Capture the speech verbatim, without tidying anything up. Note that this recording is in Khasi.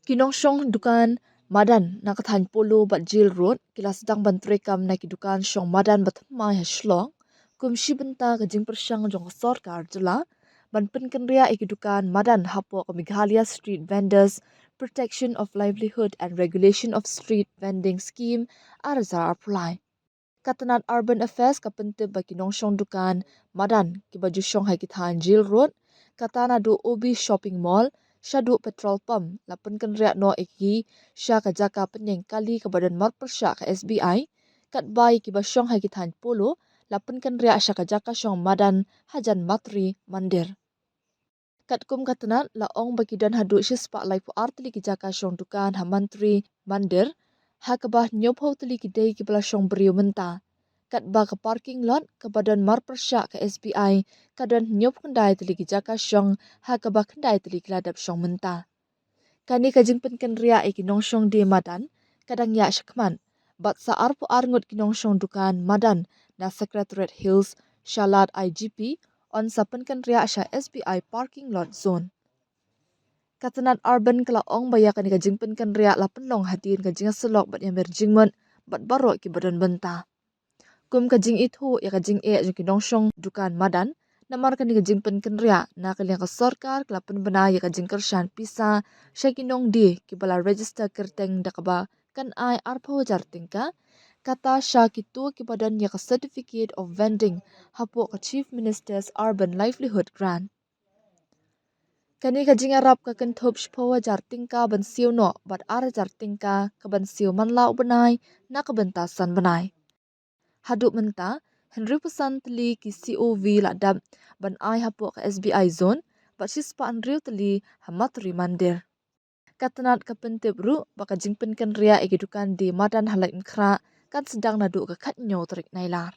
Ki nongshong dukan madan na ka thaiñ Polo bad Jail Road ki la sdang ban treikam na ki dukan shong madan ba thymmai ha Shillong, kum shi bynta ka jingpyrshang jong ka sorkar jylla ban pynkynriah ïa ki dukan madan hapoh ka Meghalaya Street Vendors Protection of Livelihood and Regulation of Street Vending Scheme, ar hajar arphew lai. Ka tnat Urban Affairs ka pyntip ba ki nongshong dukan madan kiba ju shong ha ki thaiñ Jail Road, kata naduh O B Shopping Mall shaduh petrol pump, la pynkynriah noh ïa ki sha ka jaka pynïeng kali kaba don marpyrshah ka S B I, katba ïa kiba shong ha ki thaiñ Polo la pynkynriah sha ka jaka shong madan hajan Mantri Mandir. Katkum ka tnat, la ong ba ki don haduh shispah laiphew ar tylli ki jaka shong dukan ha Mantri Mandir, ha kaba hynñiewphew tylli ki dei kiba la shong briew mynta. Katba ka parking lot kaba don marpyrshah ka S B I ka don hynñiewphew khyndai tylli ki jaka shong, ha kaba khyndai tylli ki la dep shong mynta. Kane ka jingpynkynriah ïa ki nongshong die madan ka dang ïaid shakhmat, bad sa arphew ar ngut ki nongshong dukan madan na Secretariat Hills sha lad I G P yn sa pynkynriah sha S B I parking lot zone. Ka tnat Urban ka la ong ba ïa kane ka jingpynkynriah la pynlong hadien ka jingïasyllok bad ïamir jingmut bad baroh kiba don bynta. Kum ka jingithuh ïa ka jingeh jong ki nongshong dukan madan, namar kane ka jingpynkynriah, na ka liang ka sorkar ka la pynbna ïa ka jingkyrshan pisa sha ki nongdie kiba la register kyrteng da kaba kan ai arphew hajar tyngka, kata sha kito kiba don ïa ka Certificate of Vending hapoh ka Chief Minister's Urban Livelihood Grant. Kane ka jingïarap ka kynthup shiphew hajar tyngka ban siew noh bad ar hajar tyngka ka ban siew man la u bnai na ka bynta san bnai. Haduh mynta, hynriewphew san tylli ki C O V la dep ban ai hapoh ka S B I zone, bad shispah hynriew tylli ha Mantri Mandir. Ka tnat ka pyntip ruh ba ka jingpynkynriah ïa ki dukan die madan ha Laitumkhrah kan sdang naduh ka khathynñiew tarik Nailar.